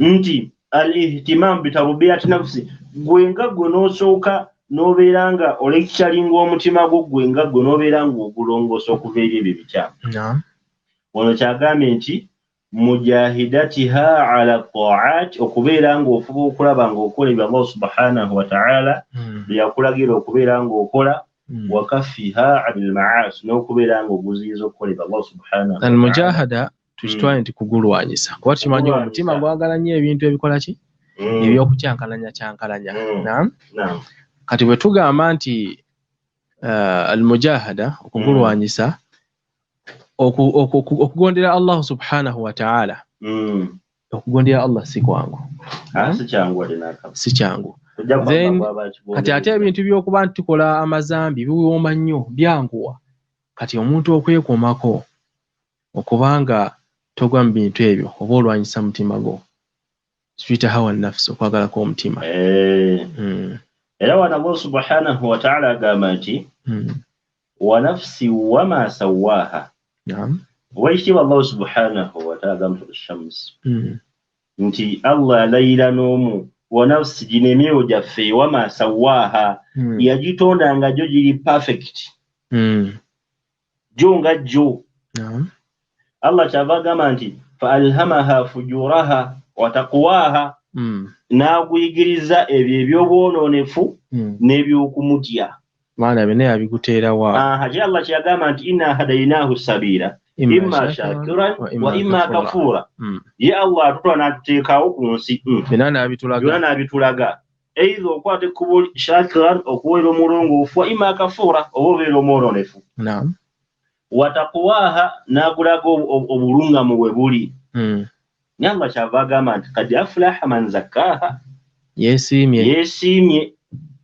nti al-ihtimam bitarbiyati nafsi, gwe nga gwe n'osooka n'obeera nga olekikyalinga omutima gwo, gwe nga gwe n'obeera ng'ogulongoosa okuva eri ebyo ebikyamu. Wano kyagambye nti mujahidatiha ala ta'at, okubeera ng'ofuba okulaba ng'okola ebyo Allah subhanahu wa ta'ala bye yakulagira okubeera ng'okola, wa kaffiha anil ma'asi, n'okubeera ng'oguziyiza okukola ebyo Allah subhanahu wa ta'ala. Al-mujahada tukitwale nti kugulwanyisa, kuba tukimanyi omutima gwagala nnyo ebintu ebikola ki, eby'okukyankalanya kyankalanya. Kati bwe tugamba nti al-mujahada okugulwanyisa, Okugondera Allah subhanahu wa ta'ala, okugondera Allah si kwangu. Si kyangu. Then kati ate ebintu by'okuba nti tukola amazambi biwooma nnyo, byanguwa. Kati omuntu okwekomako okubanga togwa mu bintu ebyo oba olwanyisa mutima gwo, tuyita hawa nafsi, okwagala kw'omutima. Era wano Allah subhanahu wa ta'ala agamba nti wa nafsi wama sawwaha. Owekitiibwa Allah subhanahu wa ta'ala agamba Shams nti Allah alayira n'omu wa nafsi, gino emyoyo gyaffe, wama sawwaha, yagitonda nga gyo giri perfect, gyo nga gyo. Allah kyava agamba nti fa alhamaha fujuraha wa taqwaha, n'aguyigiriza ebyo eby'obwonoonefu n'ebyokumutya. Maana byonna yabiguteerawa. Ate Allah kyeyagamba nti inna hadainahu sabila imma shakiran wa imma kafura. Ye Allah atutwala n'atuteekawo ku nsi, byonna n'abitulaga. Either okwata ekkubo shakiran, okubeera omulongoofu, wa imma kafura, oba obeera omwonoonefu. Wa taqwaha, n'agulaga obulungamu bwe buli. Naye Allah kyava agamba nti kad aflaha man zakkaaha, yeesiimye,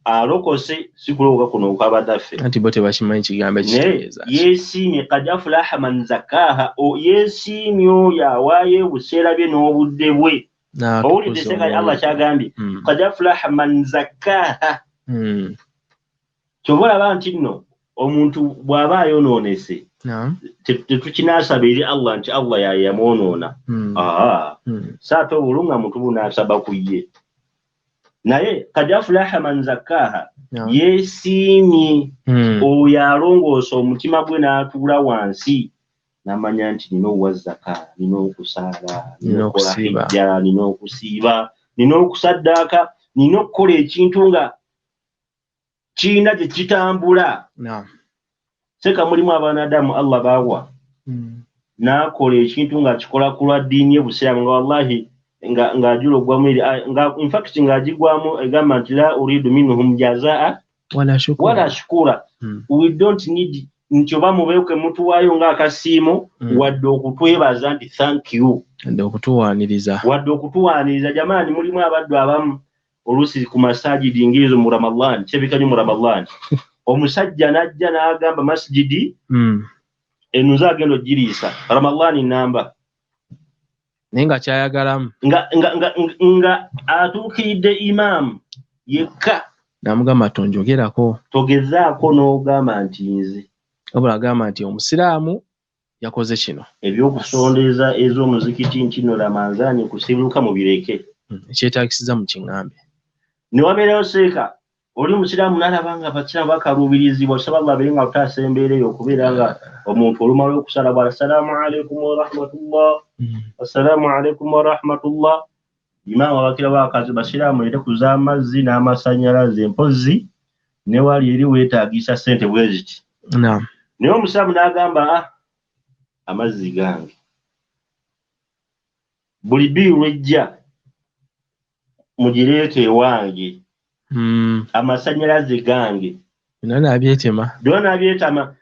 alokose, si kulokoka kuno okwabadaffe. Anti bo tebakimanyi kigambo ekitegeeza. Yeesiimye, kad aflaha man zakkaaha, yeesiimye oyo awaayo ebiseera bye n'obudde bwe. Owulidde seka Allah kyagambye kad aflaha man zakkaaha. Ky'oba olaba nti nno omuntu bw'aba ayonoonese, tetukinaasaba eri Allah nti Allah yamwonoona. Saate obulungamu tubunaasaba ku ye. Naye kad aflaha man zakkaaha, yeesiimye oyo alongoosa omutima gwe n'atuula wansi n'amanya nti nina okuwa zaka, nina okusaala, nina okukola hijja, nina okusiiba, nina okusaddaaka, nina okukola ekintu nga kirina gye kitambula. Seka mulimu abaana Adamu Allah baawa n'akola ekintu ng'akikola ku lwa ddiini ye Busiraamu, nga wallahi ng'ajula ogwamu eri, nga in fact ng'agigwamu egamba nti la uridu minhum jazaa wala shukura. We don't need nti oba mubeeke mutuwaayo ng'akasiimo, wadde okutwebaza nti thank you, wadde okutuwaaniriza, wadde okutuwaaniriza. Jamaani, mulimu abaddu abamu oluusi ku masajidi ng'ezo mu Ramadan, kirabika nnyo mu Ramadan, omusajja n'ajja n'agamba masjidi eno nze agenda ogiriisa Ramadan namba, naye nga kyayagalamu nga atuukiridde imaamu yekka, namugamba tonjogerako, togezaako n'ogamba nti nze, wabula agamba nti omusiraamu yakoze kino. Ebyokusondeeza ez'omuzikiti nti no Ramanzaani kusibuka mubireke, ekyetaagisiza mu kiŋŋambe. Ne wabeerayo seeka oli musiraamu n'alaba nga abasiraamu bakaluubirizibwa. Tusaba Allah abeere nga tutaasa embeera eyo, okubeera nga omuntu olumala okusala bwa assalaamu alaikum warahmatullah, assalaamu alaikum warahmatullah, imaamu abakirawo akazi, basiraamu ere ku z'amazzi n'amasannyalaze, mpozzi ne wali eri weetaagisa ssente bwe ziti. Naye omusiraamu n'agamba amazzi gange buli bbiiru lwejja mugireete ewange, amasannyalaze gange byonna n'abyetema, byonna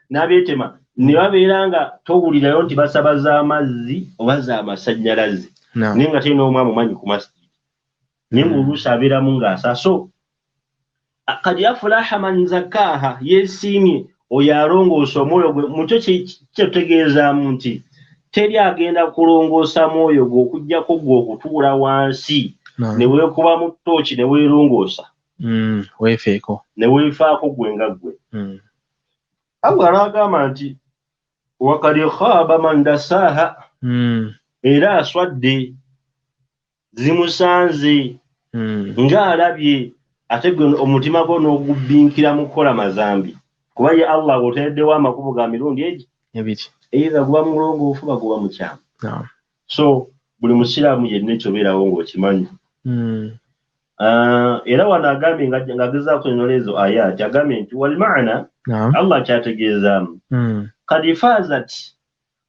n'abyetema. Ne babeera nga towulirayo nti basaba z'amazzi oba z'amasannyalaze, naye nga terina omu amumanyi ku masjid, naye ng'oluusi abeeramu ng'asa. So kad afulaha man zakkaaha, yeesiimye oyo alongoosa omwoyo gwe. Mukyo kyetutegeezaamu nti teri agenda kulongoosa mwoyo gwe okuggyako gwe okutuula wansi ne weekubamu ttooki ne weerongoosa, weefeeko, ne weefaako gwe nga ggwe. Allah n'agamba nti wakad khaaba man dasaaha, era aswadde, zimusanze ng'alabye, ate gwe omutima gwo n'ogubbinkira mu kukola mazambi. Kuba ye Allah ng'oteereddewo amakubo ga mirundi egi ebiri, either guba mulongoofu oba guba mukyamu. So buli musiraamu yenna ekyo obeerawo ng'okimanyi. Era wano agambye ng'agezaako ennola ezo ayaati, agambye nti walmaana, Allah kyategeezaamu kad faazat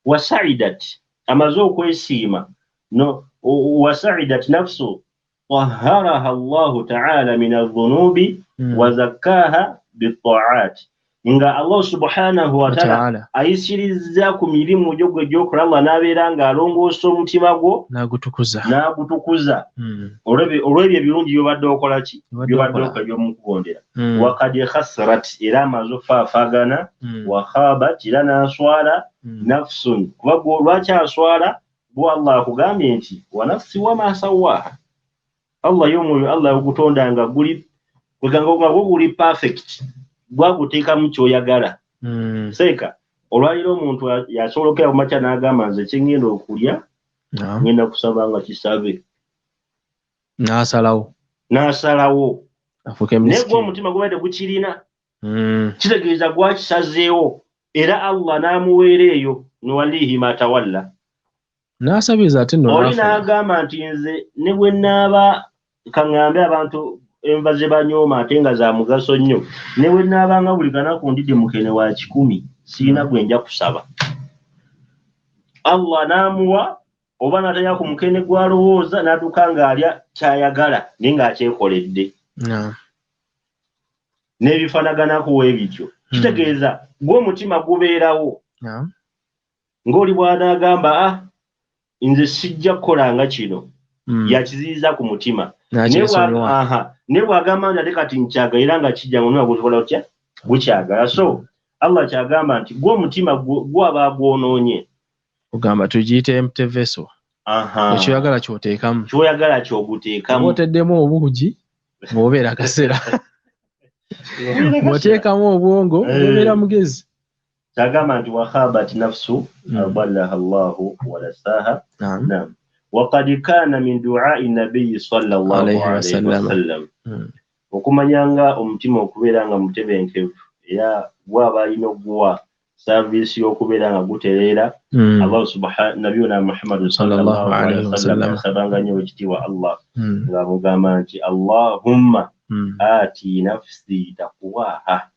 wa saidat, amaze okwesiima, no wa saidat nafsu taharaha Allahu taala min adhunubi wa zakkaaha bitaat. Nga Allah subhanahu wa ta'ala ayisiriza ku mirimu gyo gwe gy'okola, Allah n'abeera ng'alongoosa omutima gwo n'agutukuza olw'ebyo ebirungi by'obadde okola ki, by'obadde okola by'omukugondera. Wakad khasirat, era amaze ofaafaagana. Wa khabat, era n'aswala. Nafsun, kuba lwaki aswala? Gwe Allah akugambye nti wa nafsi wama sawwaha. Allah y'omwoyo Allah yagutonda nga guli nga gwo guli perfect, gwaguteekamu ky'oyagala. Seeka olwaliro omuntu yasobola okukera ku makya n'agamba nze kye ŋŋenda okulya ŋŋenda kusaba nga kisabe, n'asalawo naye gwe omutima gubadde gukirina, kitegeeza gwakisazeewo, era Allah n'amuweera eyo nuwallihi ma tawalla, n'asabiza ate nno oli n'agamba nti nze ne bwe nnaaba kaŋŋambe abantu enva ze banyooma ate nga za mugaso nnyo, ne bwe nnaabanga buli kanaku ndidde mukene wa 100 sirina gwe nja kusaba. Allah n'amuwa oba n'atalya ku mukene gw'alowooza n'adduka ng'alya ky'ayagala naye ng'akyekoledde. N'ebifaanaganako ebityo. Kitegeeza gwe omutima gubeerawo. Ng'oli bw'anaagamba nze sijja kukolanga kino, yakiziyiza ku mutima. Naye bw'agamba nti ate kati nkyagala era nga kijja nga gusobola otya gukyagala. So Allah kyagamba nti gwe omutima gwaba gwonoonye, ogamba tugiyite empty vessel. Ekyoyagala ky'oteekamu, kyoyagala ky'oguteekamu. Oteddemu obuugi bw'obeera akaseera, bw'oteekamu obwongo bw'obeera mugezi. Kyagamba nti wa khabat nafsu adallaha Allahu wa rasaha. Naam. Waqad kana min du'a'i nabiyyi sallallahu alayhi wasallam. Okumanya nga omutima okubeera nga mutebenkevu era gwaba alina okuwa service y'okubeera nga gutereera. Allah subhanahu nabiyuna Muhammad sallallahu alayhi wasallam yasabanga nnyo ekitiibwa Allah ng'amugamba nti Allahumma ati nafsi taqwaha.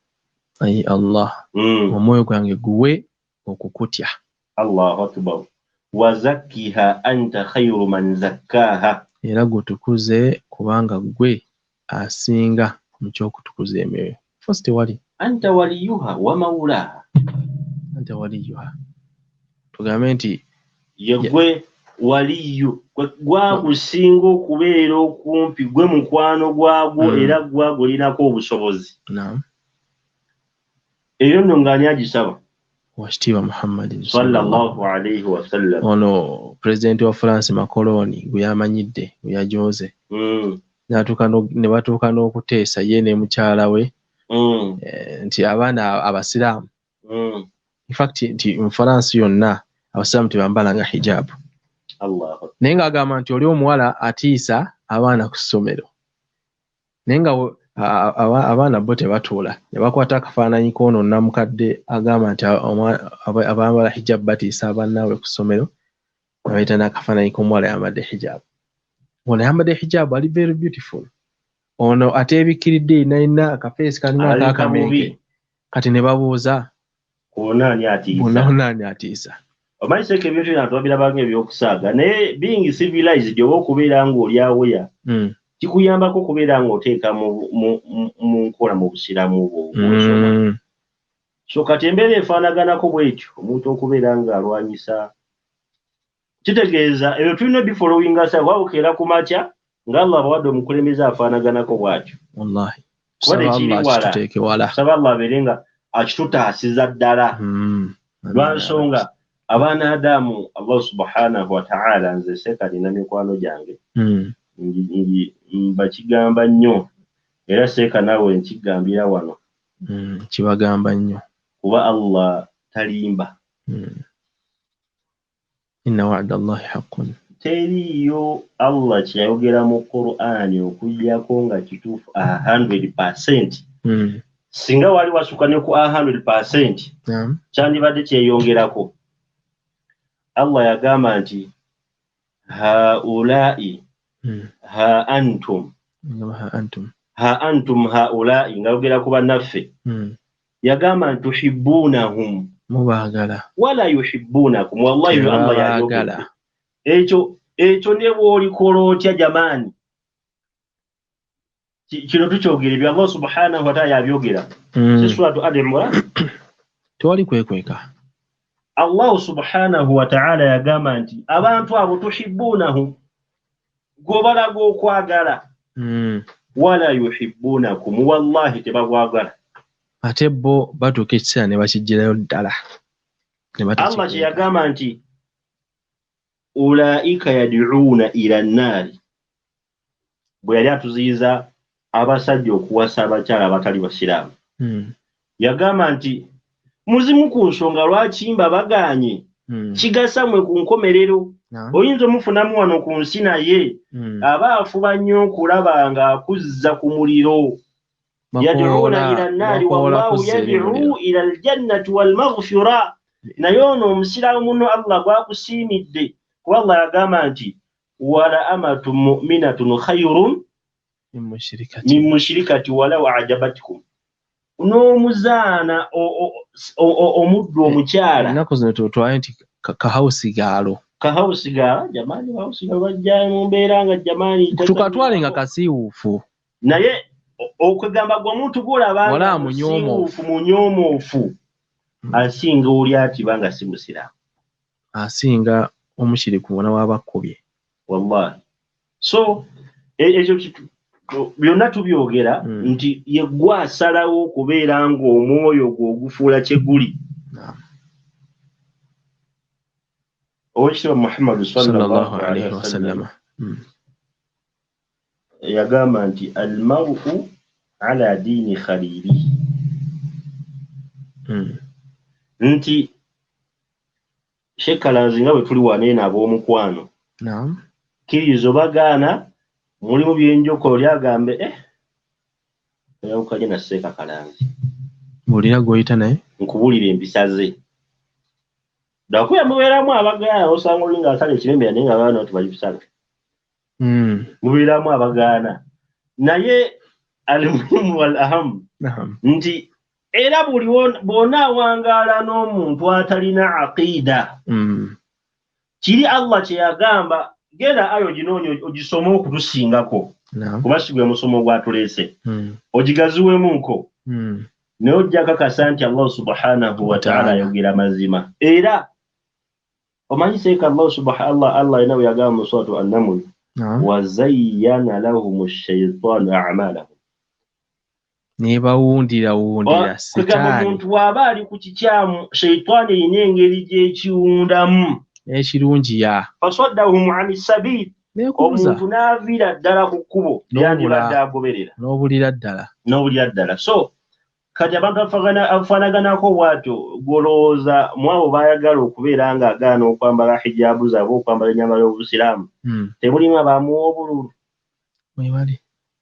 Ayi Allah, omwoyo gwange guwe okukutya. Allahu akbar. Wazakkiha anta khayru man zakkaha, era gutukuze kubanga gwe asinga mu ky'okutukuza emyoyo. First wali anta waliyuha wa mawulaha. Anta waliyuha, tugambe nti ye gwe waliyu, gwagusinga okubeera okumpi, gwe mukwano gwagwo era gwagulinako obusobozi. Eyo nno ng'ani agisaba? Wakitiibwa Muhammadin sallallahu alayhi wasallam. Ono pulezidenti wa France Macron gwe yamanyidde, gwe yajoze, ne batuuka n'okuteesa ye ne mukyala we nti abaana abasiraamu, in fact nti mu France yonna abasiraamu tebambalanga hijab. Naye ng'agamba nti oli omuwala atiisa abaana ku ssomero, naye nga abaana bo tebatuula, ne bakwata akafaananyi k'ono nnamukadde agamba nti abambala hijab batiisa abannaabwe ku ssomero, ne bayita n'akafaananyi k'omuwala ayambadde hijab. Ono ayambadde hijab ali very beautiful, ono ateebikkiridde yenna akafeesi kalimu ak'akamenke. Kati ne babuuza bonna ani atiisa. Omanyi seeka ebintu byonna twabirabanga ebyokusaaga, naye being civilized oba okubeera ng'oli aweya kikuyambako okubeera ng'oteeka mu nkola mu busiraamu bwo bw'osoma. So kati embeera efaanaganako bw'etyo, omuntu okubeera ng'alwanyisa kitegeeza ebyo tulina bifollowinga sa wabukeera ku makya nga Allah abawadde omukulembeze afaanaganako bw'atyo. Wallahi kuba tekiri wala, saba Allah abeere nga akitutaasiza ddala. Lwa nsonga abaana Adamu Allah subhanahu wa ta'ala, nze seeka nina mikwano gyange mbakigamba nnyo, era seeka naawe nkigambira wano, kibagamba nnyo kuba Allah talimba. Inna wa'da Allahi haqqun, teriiyo Allah kyeyayogera mu Qur'ani okuggyako nga kituufu 100%. Singa wali wasuka ne ku 100% kyandibadde kyeyongerako. Allah yagamba nti haulai ha antum, ha antum haulai, ngayogera ku bannaffe. Yagamba nti tuhibbunahum, mubaagala, wala yuhibbunakum. Wallahi Allah yayogera ekyo, ekyo ne bw'olikola otya jamaani, kino tukyogera ebyo Allah subhanahu wa ta'ala yabyogera. Si Suratu Ali Imran? Tewali kwekweka. Allahu subhanahu wa ta'ala yagamba nti abantu abo tuhibbunahu, gobalaga okwagala, wala yuhibbunakum, wallahi tebakwagala. Ate bo batuuka ekiseera ne bakiggyirayo ddala. Allah kye yagamba nti ulaika yad'uuna ila nnaari, bwe yali atuziyiza abasajja okuwasa abakyala abatali basiraamu. Yagamba nti muzimu ku nsonga lwaki mbabagaanye, kigasa mwe ku nkomerero. Oyinza omufunamu wano ku nsi naye aba afuba nnyo okulaba ng'akuzza ku muliro. Yad'uuna ila nnaari wallahu yad'u ila aljannati walmaghfira. Naye ono omusiraamu muno Allah gwakusiimidde, kuba Allah yagamba nti wala amatu mu'minatun khayrun min mushrikati walau a'jabatkum. N'omuzaana omuddu omukyala. Ennaku zino tutwale nti kahausigaalo. Kahausigaalo, jamani, kahausigaalo bajja mu mbeera nga jamani. Tukatwale nga kasiiwuufu. Naye okwegamba gwe omuntu gw'olaba nga musiiwuufu munyoomofu, asinga oli atiba nga si musiraamu. Asinga omushiriku wona w'abakubye. Wallahi. So ekyo byonna tubyogera nti ye gwe asalawo okubeera ng'omwoyo gwe ogufuula kye guli. Oweekitiibwa Muhammad sallallahu alaihi wasallam yagamba nti almar'u ala diini khalili, nti Shekalanzi nga bwe tuli wano eno ab'omukwano, kkiriza obagaana mulimu byenjoko oli agambe oyawukanye na Seeka Kalanzi. Bw'olina gw'oyita naye? Nkubulira empisa ze. Lwakuba mubeeramu abagaana, osanga oli ng'asala ekirembe naye nga baana tebali kusala. Mubeeramu abagaana. Naye al-muhimu wal aham nti era buli bw'onaawangaala n'omuntu atalina aqiida, kiri Allah kye yagamba, genda ayo oginoonya ogisome okutusingako, kuba si gwe musomo gwatuleese, ogigaziweemuko, naye ojja kakasa nti Allah subhanahu wa ta'ala ayogera mazima. Era omanyi seeka Allah subhanahu Allah alina bwe yagamba mu suratu An-Naml, wa zayyana lahumu shaytaanu a'maalahum, ne bawundirawundira sitaani. Omuntu bw'aba ali ku kikyamu, shaytaani erina engeri gy'ekiwundamu ekirungi ya fasaddahum ani sabil, omuntu n'aviira ddala ku kkubo lyandibadde agoberera, n'obulira ddala, n'obulira ddala. So kati abantu afaanaganako bw'atyo, gw'olowooza mu abo baayagala okubeera ng'agaana okwambala hijaabu zaabwe, okwambala ennyambala y'obusiraamu, temulimu abamuwa obululu,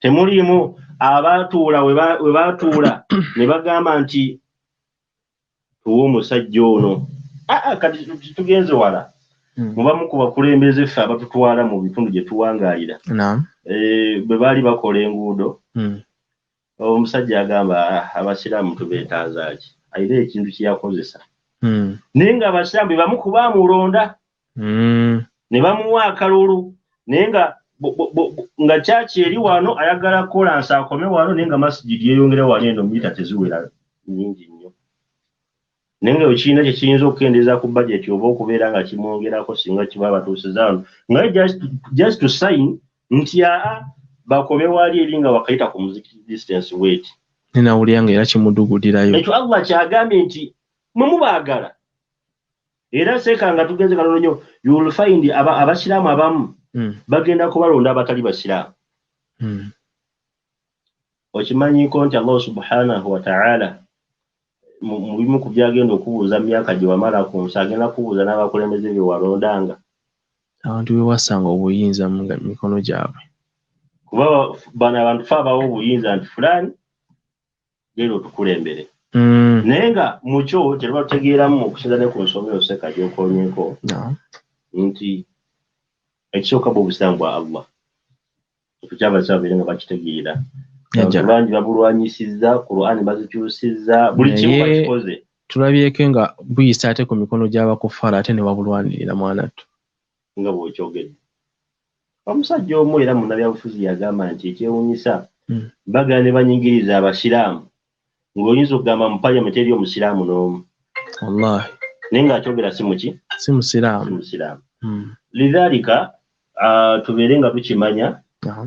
temulimu abaatuula we baatuula ne bagamba nti tuwe omusajja ono. Kati tugenze wala. Mubamu ku bakulembeze ffe abatutwala mu bitundu gye tuwangaalira, bwe baali bakola enguudo, omusajja agamba abasiraamu tubeetaaza ki, alina ekintu kye yakozesa. Naye nga abasiraamu be bamu ku baamulonda, ne bamuwa akalulu, naye nga nga kyaki eri wano ayagala kolansi akome wano, naye nga masijidi yeeyongera wano eno mita teziwera nnyingi nnyo. Naye nga ekirina kye kiyinza okukendeeza ku budget oba okubeera nga kimwongerako singa kiba batuusiza wano, nga just to sign nti bakome wali eri nga wakayita ku muzikiti distance weight. Ninawulira nga era kimudugulirayo. Ekyo Allah kyagambye nti mwe mubaagala. Era seeka nga tugenze katono nnyo, you will find abasiraamu abamu bagenda kubalonda abatali basiraamu. Okimanyiiko nti Allah subhanahu wa ta'ala mu bimu ku byagenda okubuuza mu myaka gye wamala ku nsi, agenda kubuuza n'abakulembeze be walondanga. Abantu be wasanga obuyinza mu mikono gyabwe. Kuba bano abantu fe abawa obuyinza nti fulani genda otukulembere. Naye nga mu kyo tetuba tutegeeramu okusinza ne ku nsonga eyo Seeka gy'okoonyeeko, nti ekisooka bwe obusiraamu bwa Allah. Ekyo kyabasaba babeere nga bakitegeera. Abantu bangi babulwanyisizza, Qur'an bazikyusizza, buli kimu bakikoze. Tulabyeko nga buyisa ate ku mikono gy'abakufaara ate ne babulwanirira mwana ttu. Nga bw'okyogedde. Omusajja omu era munnabyabufuzi yagamba nti ekyewuunyisa bagala ne banyigiriza abasiraamu, Ng'oyinza okugamba mu parliament eri omusiraamu n'omu. Wallahi. Naye ng'akyogera si muki? Si musiraamu. Si musiraamu. Lidhalika tubeere nga tukimanya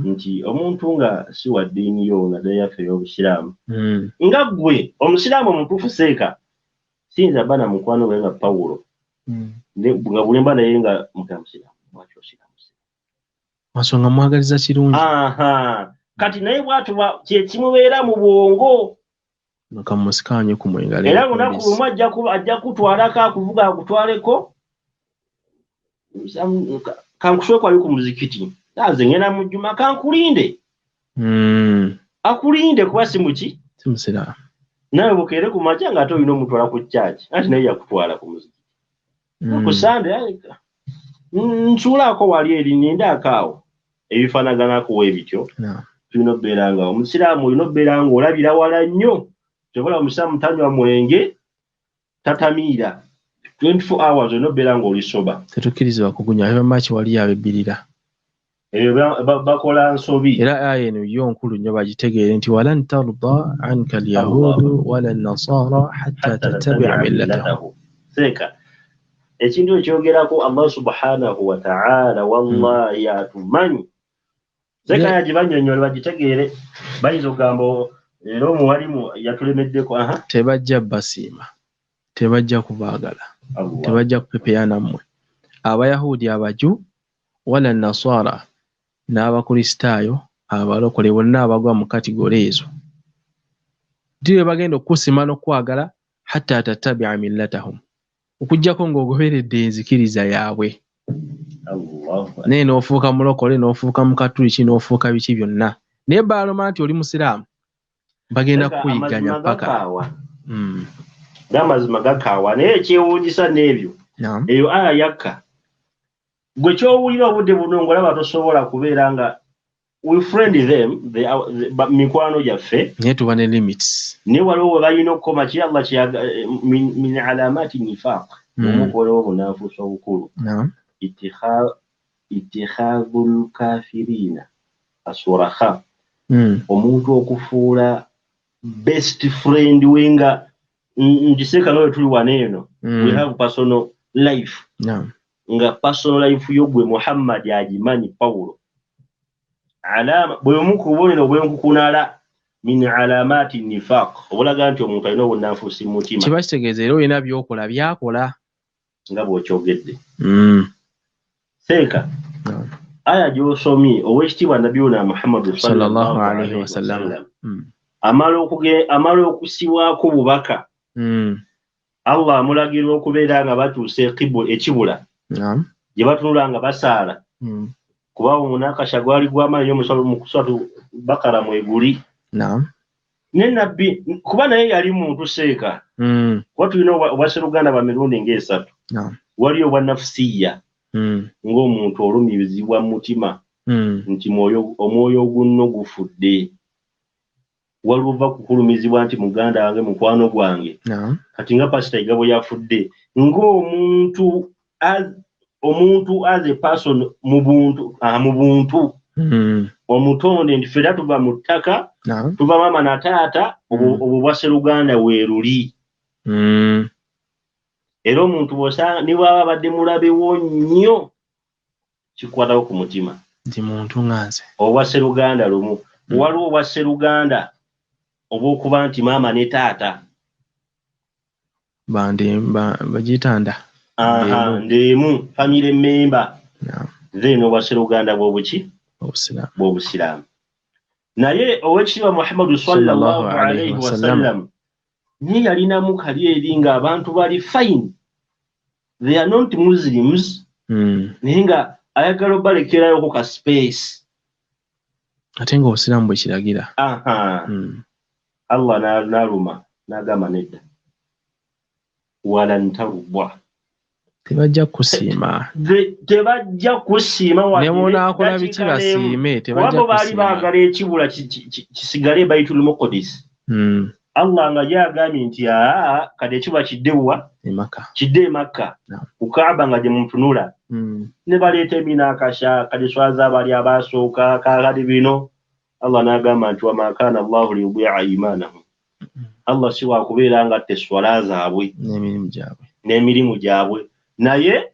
nti omuntu nga si wa ddiini yo naddala yaffe ey'obusiraamu. Nga ggwe omusiraamu omutuufu seeka siyinza bba na mukwano gwe nga Pawulo. Nga bulemba naye nga mugamba musiraamu lwaki osiraamu? Masonga mwagaliza kirungi. Kati naye bw'atuba kye kimubeera mu bwongo. Nkamusikanye ku mwengalo. Era lunaku lumu ajja kutwalako akuvuga akutwaleko. Kankusooke wali ku muzikiti. Nze ngenda mu Juma kankulinde. Akulinde kuba si muki? Si musiraamu. Nawe bukeere ku makya ng'ate olina omutwala ku church. Anti naye yakutwala ku muzikiti. Ku Sunday nsuulaako wali eri nindaako awo. Ebifaanagana kuwa ebityo. Tulina okubeera nga omusiraamu olina okubeera ng'olabira wala nnyo. Tobola omusiraamu tanywa mwenge tatamiira. 24 hours olina okubeera ng'oli soba. Tetukkirizibwa kugunywa eba maki wali abebbirira. Ebyo bakola nsobi. Era aya eno yo nkulu nnyo bagitegeere nti walan tarda anka alyahudu wala nasara hatta tattabia millatahum. Seeka ekintu ekyogerako Allah subhanahu wa ta'ala wallahi atumanyi. Seeka yagibannyonnyola bagitegeere bayinza okugamba era omuwalimu yatulemeddeko. Tebajja basiima, tebajja kubaagala, tebajja kupepeya nammwe. Abayahudi abaju wala nasara n'abakristaayo abalokole bonna abagwa mu kategori ezo. Nti bagenda okusiima n'okwagala hatta tattabia millatahum, okuggyako ng'ogoberedde enzikiriza yaabwe. Naye n'ofuuka mulokole n'ofuuka mukatuliki n'ofuuka biki byonna. Naye baaloma nti oli musiraamu bagenda kukuyigganya paka. Amazima gakaawa naye ekyewuunyisa n'ebyo. Eyo aya yakka. Gwe ky'owulira obudde buno ng'olaba tosobola kubeera nga we friend them, mikwano gyaffe. Naye tuba ne limits. Naye waliwo we balina okukoma ki Allah min alamati nifaq. Omukola obunanfuusi obukulu. Ittikhadhul kafirina asuraha. Omuntu okufuula best friend we nga ngiseeka nga bwe tuli wano eno. We have personal life. Nga personal life yo gwe Muhammad agimanyi Pawulo. Alama bwe mukubonera obwenkukunala min alamati nifaq obulaga nti omuntu alina obunanfuusi mu mutima. Kiba kitegeeza era olina by'okola byakola. Nga bw'okyogedde. Seeka aya gy'osomye ow'ekitiibwa Nabbi Muhammad sallallahu alaihi wasallam amala okusibwako bubaka. Allah amulagira okubeera nga batuuse ekibula gye batunula nga basaala. Kuba omunakasha gwali gw'amaanyi nnyo mu kusatu Bakara mweguli. Ne Nabbi kuba naye yali muntu seeka. Kuba tulina obwasseruganda bwa mirundi ng'esatu. Waliyo obwa nafusiya ng'omuntu olumizibwa mu mutima nti omwoyo ogunno gufudde. Waliwo ova kukulumizibwa nti muganda wange mukwano gwange. Kati nga Pasita Igabo yafudde ng'omuntu omuntu as a person mu buntu omutonde nti ffenna tuva mu ttaka tuva maama na taata obwo bwasseruganda weeruli. Era omuntu bw'osanga ne bw'aba abadde mulabewo nnyo kikwatako ku mutima. Nti muntu nga nze. Obwasseruganda lumu. Waliwo obwasseruganda obw'okuba nti maama ne taata. Bagiyita nda. Ndeemu family member. Then obwasseruganda bw'obuki? Bw'obusiraamu. Naye owekitiibwa Muhammadu sallallahu alaihi wasallam naye yalinamu kali eri ng'abantu bali fine. They are not Muslims. Naye nga ayagala obalekerayo ka space. Ate ng'obusiraamu bwe kiragira. Allah n'aluma n'agamba nedda. Walan tarubwa. Tebajja kusiima. Tebajja kusiima. Ne bw'onaakola biki basiime, tebajja kusiima. Baali baagala ekibula kisigale Baitul Muqaddis. Allah nga yagambye nti kati ekiba kidde wa? Kidde e Makka. Ku Kaaba nga gye mutunula. Ne baleeta eminakasha kati swaza abali abasooka kaakati bino. Allah n'agamba nti wama kaana Allahu liyudi'a iimaanahum. Allah si wakubeera nga atta esswala zaabwe n'emirimu gyabwe. Naye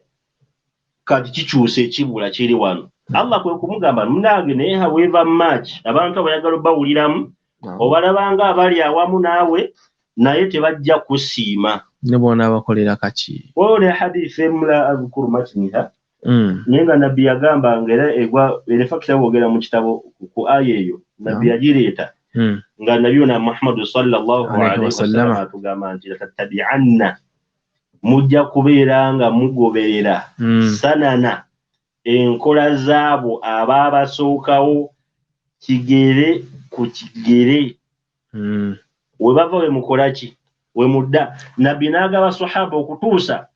kati kikyusa ekibula kiri wano. Allah kwe kumugamba munange, naye however much abantu abayagala obawuliramu, obalabanga abali awamu naawe, naye tebajja kusiima. Ne bw'onaabakolera kaki. Waliwo ne hadith emula adhkuru matniha, naye nga nabbi yagamba nga era egwa erefakita boogera mu kitabo ku aya eyo, nabbi yagireeta nga nabiyuna Muhammadu sallallahu alaihi wasallam atugamba nti latattabi'anna, mujja kubeera nga mugoberera sanana, enkola zaabo abaabasookawo, kigere ku kigere. We bava we mukola ki, we mudda. Nabbi n'agaba sahaba okutuusa